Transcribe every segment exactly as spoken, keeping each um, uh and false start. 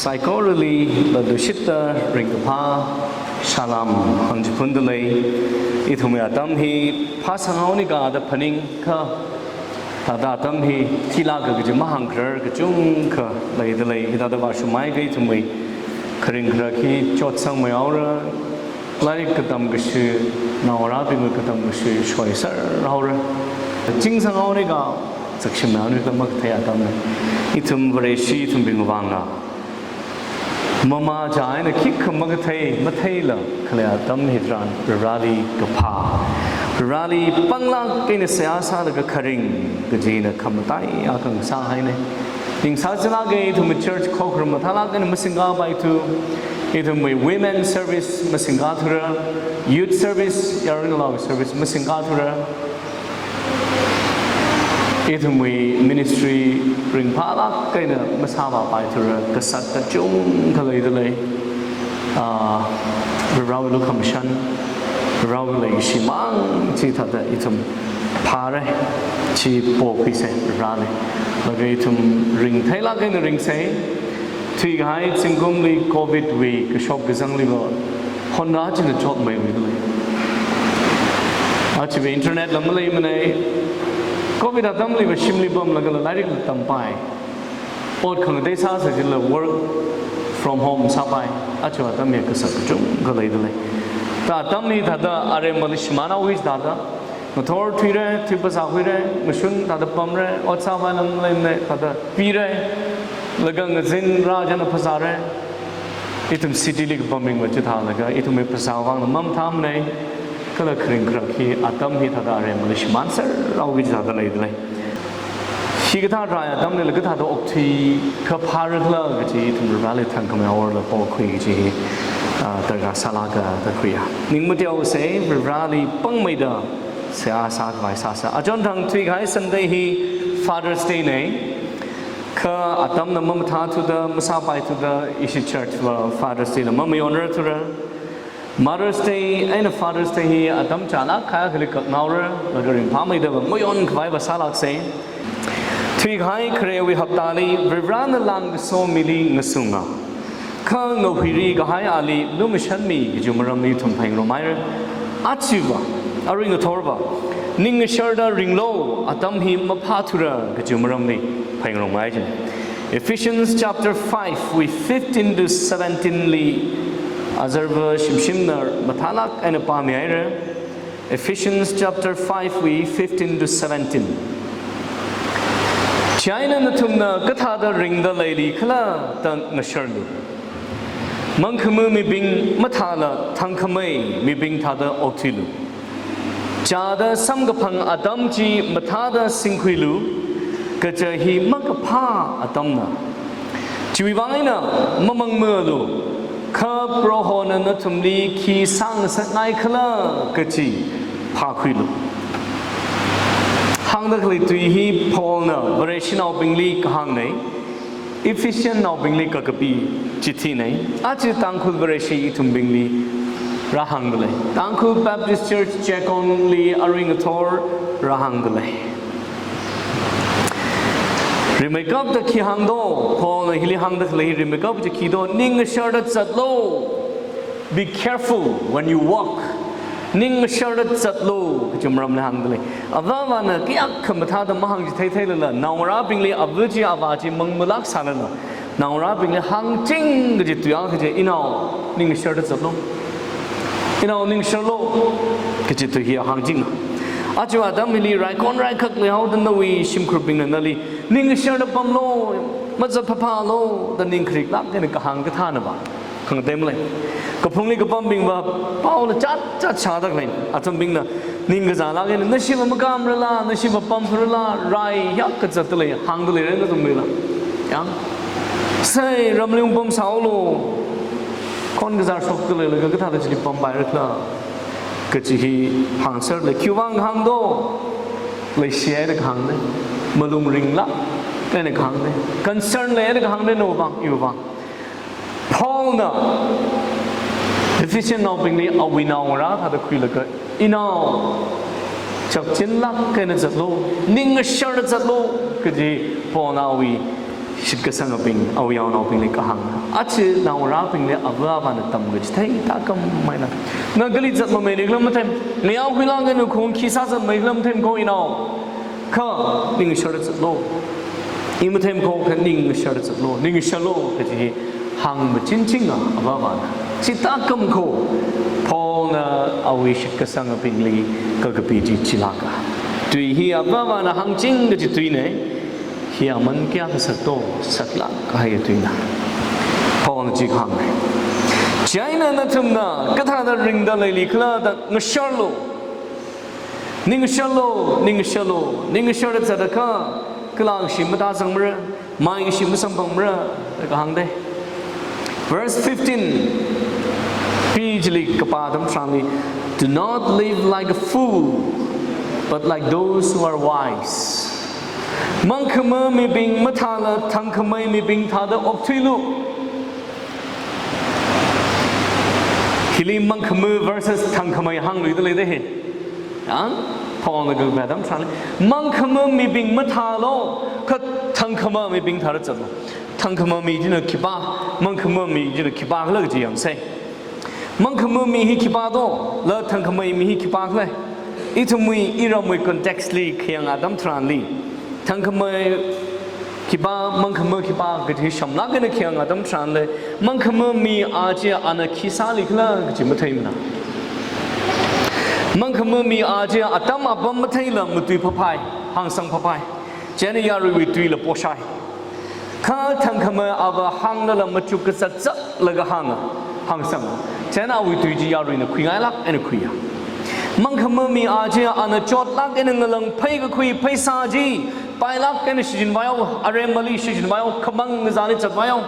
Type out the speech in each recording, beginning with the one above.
Saikorali latluishitta ringkaphā salām hāngchiphundalei. Ithumwui atam hi phāsanghaonika da phaningkha, thāda atam hi thilāka kaji mahāngkharar kachungkha leidalei. Hithāda vāshungmeikha ithumwui kharing kharak hi chotsangmeihaora, lairik katam kashi, naongarābingwui katam kashi shoiserhaora. Chingsanghaonika, zakshimnao nika makathei atamna. Ithum Vareshi ithumbing vangna mama chieina khikha makathei, matheila khalei atam hitharan Vareli kaphā, Vareli panglāk eina seihā sālaga kharing kajina khamataiya akha sāhaina. Ningsāchilāka, ithumwui church khokharum mathālāk eina masingkapaithu, ithumwui women service masingkathura, youth service, yaron ngalāwui service masingkathura, ithumwui ministry ringphālāk eina masāvāpaithura, kasat kachungkha leidalei. Ah, Varewui lukhamashan, Varewui leishimang chithāda ithum phāra, chi pokhuisa Vareli. Laga ithum ringtheilāk eina ringsa. Thuikahai zingkumli covid wui kashok kazangliva honra china chotmeidalei. Achiva internet la maleimanei. Covid atamliva shimli pamlagala lairikla tampai. Ot khangatei sāsa chila work from home sāpai. Achiva atam hi kasat kachungkha leidalei. Thāda atam hithāda aremali shimānhaoki thāda. Ngathor thuira, thui phasā khuira, ngashun thāda pamra, ot sāvai lam leimanei, thāda pira, laga ngazin rā chieina phasāra. Ithum city li kapambingva chithālaga, ithumwui phasā vangla mamathāmanei, kala kharing kharak hi atam hithāda aremali shimānserhaoki chithāda leidalei. Hikathā rai atamlila kathāda okthui kaphāra khala kaji ithum Vareli thangkhamei orla pokhui kaji hi, ah, darkar sālāka da khuiya. Ning mateosa, Vareli pangmeida seihā sākhavai sāsa. Achonthang thuikahai Sunday hi Father's Day nei. Kha atamna mamathāthuda, masāpaithuda, ishi church va Father's Day la mamayonrarthura. Mother's Day eina Father's Day hi atam chālāk kahai akhali kaknaora, laga ringphāmeida va mayonkhavaiva sālāksa. Thuikahai kharewui haptali, Varena langkaso mili ngasunga, kha ngahuiri kahai ali lumashanmi kaji maramli ithum phaningrumhaira. Achiva, arui ngathorva, ning ngasharda ringlu, atam hi maphāthura kaji maramli phaningrumhai jin. Ephesians chapter five wui fifteen to seventeen li azarva shimshimna mathālāk eina pāmihaira. Ephesians chapter five wui fifteen to seventeen. Chieina nathumna kathāda ringda leili khala da ngasharlu. Mangkhamā mibing mathāla thangkhamei mibing thāda okthuilu. Chāda samkaphang atam chi mathāda singkhuilu, kaja hi makaphā atamna. Chiwui vang eina mamangmālu, kha Prohona nathumli khi sāngasakngai khala kaji phākhuilu. Hāngda khalei tui hi Paulna Vareshinaobingli kahāngnei, Ephesiannaobingli kakapi chithinei, aja Tangkhul Vareshi ithumbingli rāhāngdalei. Tangkhul Baptist Church Checkon li arui ngathor rāhāngdalei. Rimeikapta khi hāngdo, Paulna hili hāngda khalei rimeikap chi khido, ning ngasharda zatlu. Be careful when you walk. Ning ngasharda zatlu, kaji maramli hāngdalei. Avāvana kayākha mathāda mahāngchitheithei lala, naongarābingli ava chi avā chi mangmalāk sālala, naongarābingli hāngching kaji tui akha chi, inao, ning ngasharda zatlu. Inao, ning ngasharlu, kaji tui hi hāngching. Aja atam hili raikon raikak leihaoda nawui shimkhurbingna nali, ning ngasharda pamlu, mazat phāphālu, da ning khariklāk eina kahāng kathāna va. Khangatei malei. Kaphungli kapambingva, paola chat chat shāda khalei. Athumbingna, ning kazālāk eina, nashiva makāmrala, nashiva pamphurala, rai hiyākha zatdalei, hāngdalei ren nathumlila. Yang. Sei, ramli ungpamsāhaolu. Khon kazār shokdalei laga kathāda chili pampaira khala. Kaji hi hāngserlei, khiwui vang hāngdo. Leishihaida kahāngnei. Malung ringlāk eina kahāngnei. Concern leida kahāngnei nawui vang, iwui vang. Paulna Ephesiannaobingli awui naongarā thāda khuilaga, inao, chakchinlāk eina zatlu, ning ngasharda zatlu, kaji Paulna awui shitkasangabing, awui yaonaobingli kahāng. Achi naongarābingli ava avāna tamkachithei tākam eina. Na kali zatmamei nikhala matheimana, ngayao khuilāk eina khong khi sāzatmei nikhala matheimana ko inao. Kha ningshar zatlu. I matheimana ko kha ningshar zatlu. Ningsharlu kaji hāngmachin chinga ava avāna. Chi tākam ko Paulna awui shitkasangabingli kakapi chi chilāka. Tui hi ava avāna hāngching kaji tuina. Hi aman kayākha sakto, saklāk kahai tuina. Paulna chi kahāng. Chieina nathumna kathāda ringda leilikhala da ngasharlu. Ningsharlu, ningsharlu, ningshar zatakha, kalāngshi matāzangmara, maingshi masamphangmara, da kahāng dei. Verse fifteen, P G li kapā atam tharanli, "Do not live like a fool, but like those who are wise." Mangkhamā mibing mathāla thangkhamei mibing thāda okthuilu. Hili mangkhamā versus thangkhamei hāngluida lei dei hi. Ang, Paulna kakapam tharanli, mangkhamā mibing mathālu, kha thangkhamā mibing thāda zatlu. Thangkhamā mi china khipā, mangkhamā mi china khipākhala kaji yangsa. Mangkhamā mi hi khipā do, kala thangkhamei mi hi khipākhala. Ithumwui, iramwui context li khayang atam tharanli, thangkhamei khipā, mangkhamā khipā kaji shamlāk eina khayang atam tharanli, mangkhamā mi aja ana khi sālikhala kaji matheimana. Mangkhamā mi aja atam apam matheila matui phaphai, hāngsang phaphai. Chieina yaruiwui tuila poshai. Kha thangkhamā ava hānglala machuk kazat zatlaga hānga, hāngsang. Chieina awui tui chi yaruina khuingailāk eina khuiya. Mangkhamā mi aja ana chotlāk eina ngalāng pheikakhui pheisā chi pailāk eina shichinvai haowa, aremali shichinvai haowa, khamang ngazāli zatvai haowa.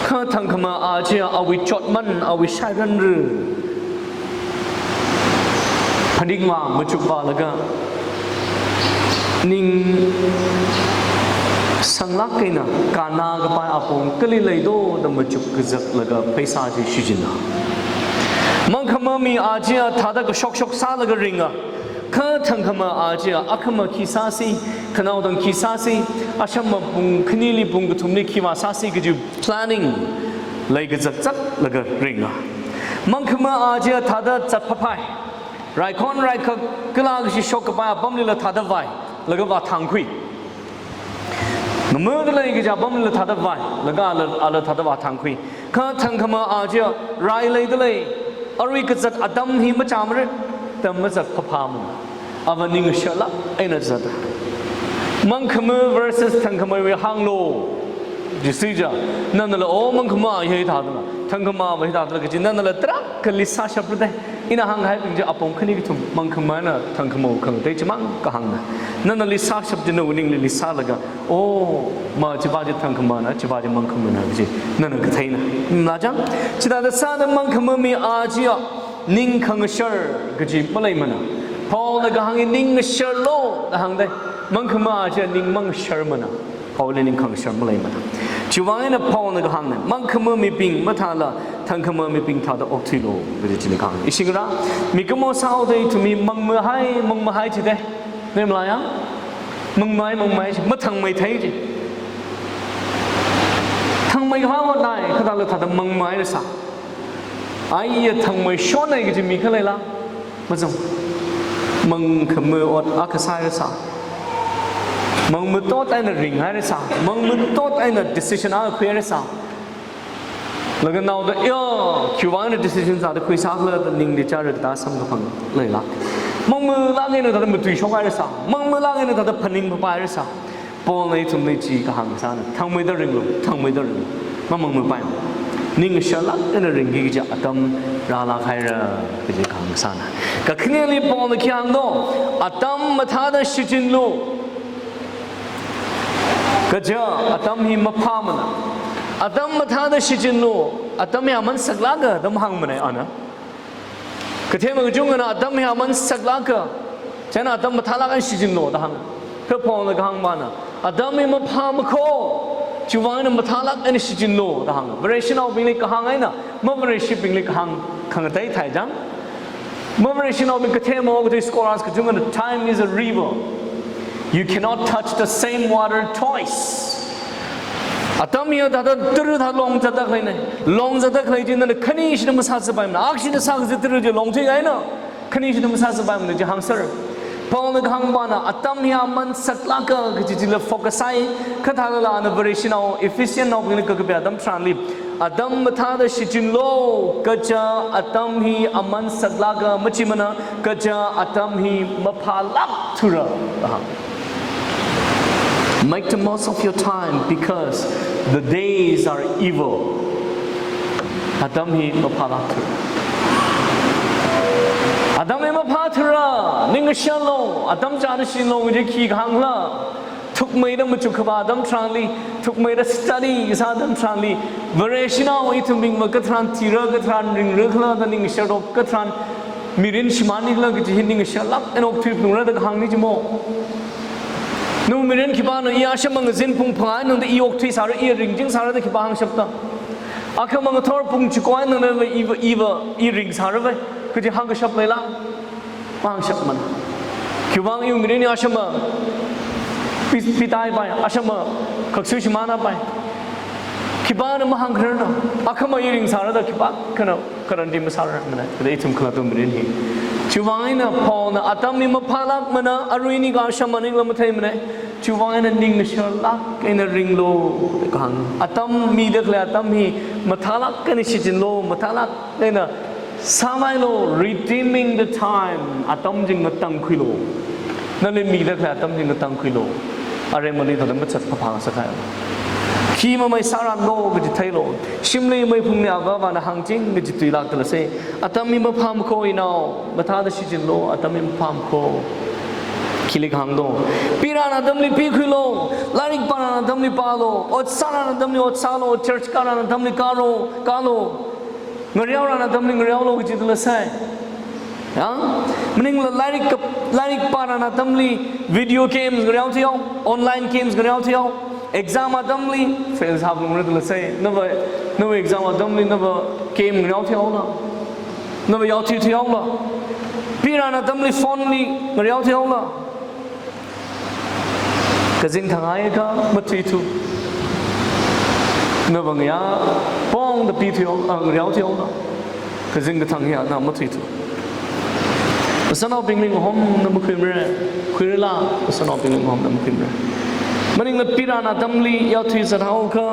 Kha thangkhamā aja awui chotman, awui shairanra phaningvā, machukvālaga, ningsanglāk eina kannā kapai apong kali leido da machuk kazatlaga pheisā chi shichinna. Mangkhamā mi aja thāda kashokshok sālaga ringa. Kha thangkhamā aja akhama khi sāsi, khanaothang khi sāsi, ashama pung khanili pung kathumli khivā sāsi kaji planning leikazat zatlaga ringa. Mangkhamā aja thāda zat phaphai. Raikhon raikhak kala kashi shok kapai apamlila thāda vai, laga vāthangkhui. Ngamada lei kaja apamla thāda vai, laga ala, ala thāda vāthangkhui. Kha thangkhamā aja rai leida lei, arui kazat atam hi machāmara, tam mazat phaphāmana. Ava ningsharlāk eina zata. Mangkhamā versus thangkhameiwui hānglu. Jisija, nanala o mangkhamā hi thādala, thangkhamā hi thādala kaji nanala tarākha list sāshapra dei. Ina hānghaibing chi apong khani kathum, mangkhamāna thangkhamā khangatei chimang kahāngna. Nana list sāshap chi nawui ningli list sālaga, o, ma chiva chi thangkhamāna, chiva chi mangkhamāna kaji nana katheina. Nachang, chithāda sāda mangkhamā mi aja ning khangashar kaji maleimana. Paulna kahāng hi ningsharlu da hāng dei. Mangkhamā aja ning mangasharmana. Paulli ning khangashar maleimana. Chiwui vang eina Paulna kahāngna, mangkhamā mibing mathāla, thangkhamā mibing thāda okthuilu, kaji chili kahāng. Ishi ngarā, mikumo sāhaoda ithum hi mangmahai, mangmahai chi dei. Nei malaya? Mangmahai, mangmahai chi, mathangmeithei chi. Thangmei kahāng hotnai, kathāla thāda mangmahaira sā. Aiya thangmeishonnai kaji mi khalei la. Mazang. Mangkhamā ot akha sāhaira sā. Mangmatot eina ringhaira sā. Mangmatot eina decision akha khuihaira sā. Laga naoda, yo, khiwui vang eina decision sāda khuisākhala da ningli chara da samkaphang leilāk. Mangmalāk eina thāda matui shokhaira sā. Mangmalāk eina thāda phaning phaphāhaira sā. Paulna ithumli chi kahāng sāna, thangmeida ringlu, thangmeida ringlu. Mamangmapai. Ningsharlāk eina ringki kaja atam rālāk haira, kaji kahāng sāna. Kakhaneli Paulna khi hāngdo, atam mathāda shichinlu. Kaja atam hi maphāmana. Atam mathāda shichinlu, atam hi aman saklāka da mahāngmana ana. Kathema kachungkhana atam hi aman saklāka, chieina atam mathālāk eina shichinlu da hānga. Kha Paulna kahāng mana, atam hi maphāmana ko, chiwui vang eina mathālāk eina shichinlu da hānga. Vareshinaobingli kahāng eina, mavareshibingli kahāng khangatei thai chang. Mavareshinaobing kathema okathui scholars kachungkhana, time is a river. You cannot touch the same water twice. Atam hi thāda tara thā long zatda khaleina. Long zatda khalei chi nana khani shina masāzapaimana. Akshina sākazat tara chi longthuikahaina. Khani shina masāzapaimana chi hāngser. Paulna kahāngvana atam hi aman saklāka kaji chila focus sāi. Kha thālala ana Vareshinao, Ephesianao bingli kakapi atam tharanli, atam mathāda shichinlu, kaja atam hi aman saklāka machimana, kaja atam hi maphālākthura. Aha. Make the most of your time because the days are evil. Atam hi maphālākthura. Atam hi maphāthura. Ning ngasharlu, atam chāda shichinlu kaji khi kahāngla. Thukmeida machuk khavā atam tharanli, thukmeida study kasā atam tharanli, Vareshinao ithumbingva katharan thira, katharan ringra khala da ning ngasharlu, katharan mirin shimānni khala kaji hi ning ngasharlāk eina okthuiphungra da kahāngna chimo. Nawui mirin khipāna i ashama ngazin pung phangā eina tangda i okthuisāra, i ringchingsāra da khipā hāngshapta? Akhama ngathor pung chiko eina tangda iva, iva, i ringsārava kaji hāngkashap leila? Hāngshapmana. Khiwuivang iwui mirin hi ashama pi-, pitaipai, ashama khaksui shimānpai. Khipāna mahāngkhararna, akhama i ringsāra da khipākhana guarantee masārarmana. Kala ithum khalatta mirin hi. Chiwuivang eina Paulna atam hi maphālākmana, aruini ka ashama maningla matheimana. Chiwuivang eina ning ngasharlāk eina ringlu kahāng. Atam mida khalei atam hi mathālāk eina shichinlu, mathālāk eina sāmeilu, redeeming the time. Atam chi ngatangkhuilu. Nali mida khalei atam chi ngatangkhuilu. Aremali thāda machāt kaphā sākhai. Khi mamai sāranlu kaji theilu. Shimli meiphungli avāvana hāngching kaji tuilākda lei. Atam hi maphāmakho inao, mathāda shichinlu, atam hi maphāmakho. Khili kahāng do? Piran atamli pikhuilu, lairik paran atamli pālu, ot sāran atamli ot sālu, church kāran atamli kālu, kālu. Ngareoran atamli ngareolu kajida lei. Yang, maningla lairik ka, lairik paran atamli video games ngareothuihaowa, online games ngareothuihaowa, exam atamli fail sāphalungra da lei. Nava, nava exam atamli nava game ngareothuihaola. Nava yaothuithuihaola. Piran atamli phone li ngareothuihaola. Kazing thang haiakha mathuithu. Nava ngayā pongda pithuihao, ah, ngareothuihaola. Kazing kathang hiya na mathuithu. Masānaobingli ngahomna makhuimara, khuirala, masānaobingli ngahomna makhuimara. Maningla piran atamli yaothuizathaokha,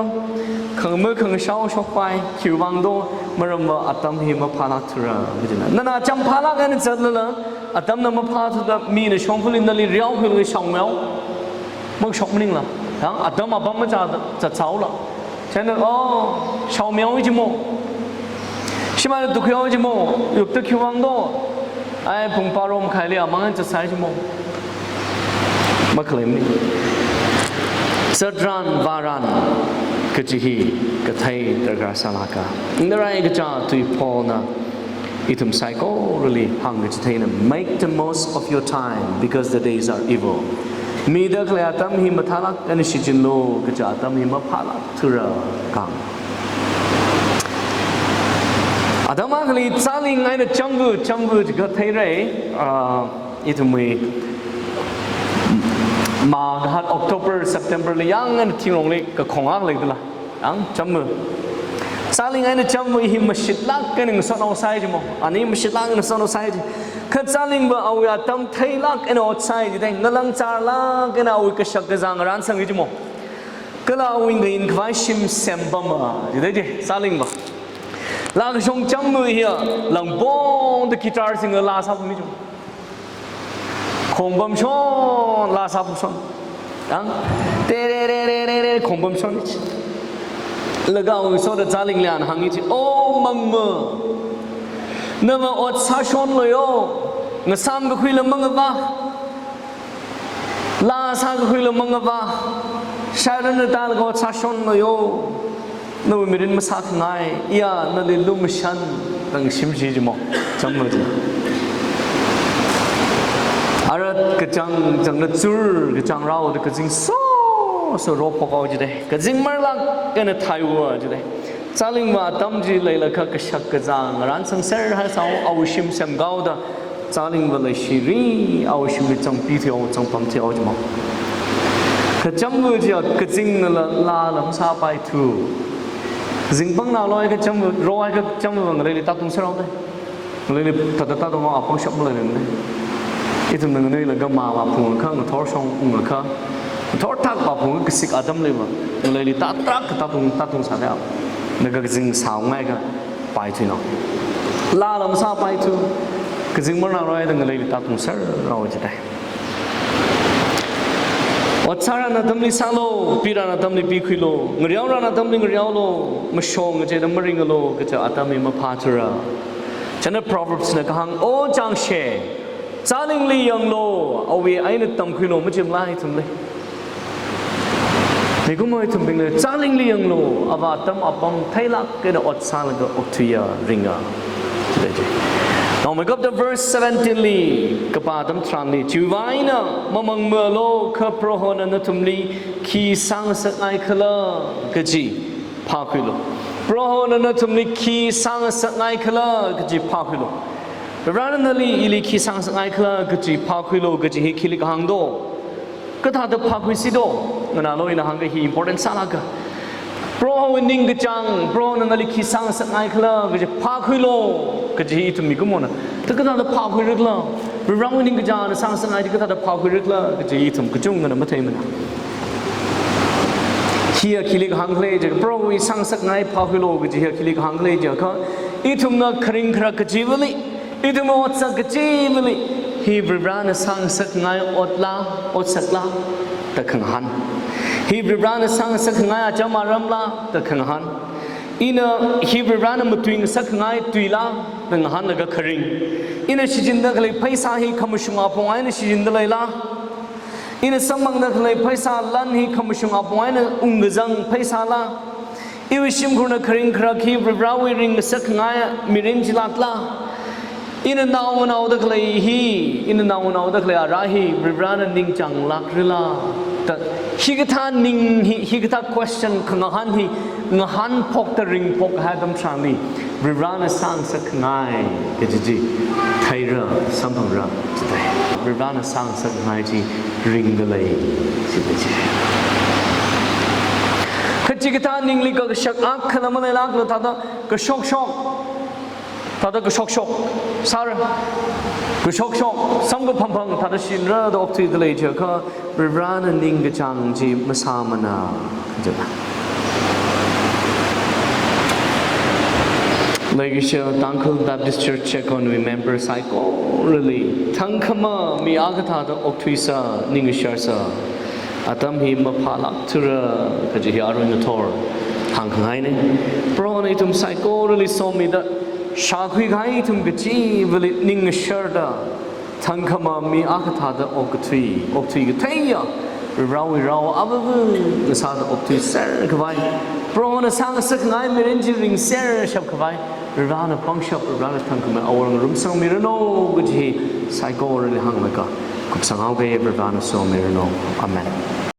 khangma khangashao shokpai, khiwuivang do, maramva atam hi maphālākthura, kajina. Nana chāmphālāk eina zatlala, atamna maphāthuda mina shongfali nali reokhuilaga shaomeowa. Makashok maningla. Yang, atam apam machāda, zatsāhaola. Chieina, oh, shaomeowa jimo. Shimānda tukhuihaowa jimo. Yukta khiwuivang do. Ai, pung baro makhaili amang eina zatsai jimo. Makhalei maning. Zatran vāran kaji hi kathei darkar sālāka. Ngarai kachā tui Paulna ithum saikorali hāngkachitheina, make the most of your time because the days are evil. Mida khalei atam hi mathālāk eina shichinlu, kaja atam hi maphālākthura kahāng. Atam akhali zāling eina chamvu, chamvu jiakha theira, ah, ithumwui March, October, September li yang eina thingrongli kakhong akha leidala. Ang chamvu. Zāling eina chamvu hi mashitlāk eina ngasotnao sāi jimo. Ani mashitlāk eina ngasotnao sāi ji. Kha zālingva awui atam theilāk eina ot sāi jidai. Ngalang chārlāk eina awui kashak kazā ngarānsang jimo. Kala awui ngayin khavai shim sempama jidai ji, zālingva. Laa kashong chamvu hiya, langpongda guitar singla laa sāpami jimo. Khong pamshon, laa sāpamshon. Ang, terererere, khong pamshon. Laga awui soda zālingli ana hāngi ji, "O mangma, nava ot sāshonlu yo, ngasāmkakhuila mangavā, laa sākakhuila mangavā, shairan natālaga ot sāshonlu yo." Nawui mirin masākhangai, iya nali lumashan, tang shimshi jimo, chamvu ji. Arat kachāng, chāngda zur, kachāng raoda kazing so, so ro phokhaowa jidai. Kazing marlāk eina thaihaowa jidai. Zālingva atam chi leilakha kashak kazā ngarānsangser haisāhaowa, awui shim semkhaoda, zālingva leishiri, awui shimli zangpithuihaowa, zangpamthuihaowa jimo. Kachamva chiya kazingnala laa lam sāpaithu. Zingpang nalo ai kachamva, ro ai kachamva ngaleili tātung serhaoda. Ngaleili thāda tātung apangshap maleimana. Ithumna nganuilakha mā vāphungakha, ngathor shong ungakha, ngathor thak vāphungakha kasik atamliva ngaleili tātrak tātung, tātung sāda. Laga kazing sāngaikha paithuino. Laa lam sāpaithu. Kazing marnaroi da ngaleili tātung serrao jidai. Ot sārana atamli sālo, pirana atamli pikhuilo, ngareorana atamli ngareolo, mashong ngacheida maringalo, kaja atam hi maphāthura. Chieina Proverbs na kahāng, O chāngshē, chālingli yanglo, awui eina tamkhuilo, majimla ithumli. Mikumo ithumbingli, chālingli yanglo, ava atam apam theilāk eina ot sālaga okthuiya ringa. Naomeikapta verse seventeen li kapā atam tharanli, chiwui vang eina mamangmalo kha Prohona nathumli khi sāngasakngaikhala kaji phākhuilo. Prohona nathumli khi sāngasakngaikhala kaji phākhuilo. Varena nali ili khi sāngasakngaikhala kaji phākhuilo kaji hi khili kahāng do? Kathāda phākhuisi do? Nganālo, ina hāngkahai hi important sālāka. Prohowui ningkachāng, Prohona nali khi sāngasakngaikhala kaji phākhuilo kaji hi ithum mikumona. Ta kathāda phākhuirakhala? Varewui ningkachāngna sāngasakngai chi kathāda phākhuirakhala kaji ithum kachungana matheimana. Hiya khili kahāng khala jiakha, Prohowui sāngasakngai phākhuilo kaji hiya khili kahāng khala jiakha, ithumna kharing kharak kachivali, ithumna otsak kachivali, hi Varena sāngasakngai otla, otsakla da khangahān. Hi Varena sāngasakngai acham aramla da khangahān. Ina hi Varena matuingasakngai tuila da ngahānlaga kharing. Ina shichinda khalei pheisā hi khamashung apong eina shichinda leila? Ina samphangda khalei pheisā lan hi khamashung apong eina ungkazang pheisāla? Iwui shimkhurna kharing kharak hi Varewui ringngasakngai mirin chilākla? Ina naonaoda khalei hi, ina naonaoda khalei ara hi Varena ningchānglākrala? Ta hikathā ning hi, hikathā question khangahān hi ngahānphokta ringphok kahai atam tharanli, Varena sāngasakngai kaji chi theira, samphangra jidai. Varena sāngasakngai chi ringda lei jidai chi. Kachikathā ningli kakashak akhala maleilākla, thāda kashokshok, thāda kashokshok sāra, kashokshok, samkaphangphang thāda shinra da okthuida lei jiakha, Varena ningkachāng chi masāmana. Leikashi Tangkhul Baptist Church Checkon wui member saikorali thangkhamei mi akha thāda okthuisa, ningshārsa atam hi maphālākthura kaji hi arui ngathor hāngkhangaina. Prohona ithum saikorali somida, shākhui kahai ithum kachivali ningshārda, thangkhamei mi akha thāda okkathui, okthui katheiya, Varewui rao avāva ngasāda okthuiser khavai, Prohona sāngasakngai mirin chi ringsershap khavai, Varena pangshap, Varena thangkhamei awor ngarumsangmiranu kaji hi saikorali hānglaga kupsanghaoga, Varena somiranu. Amen.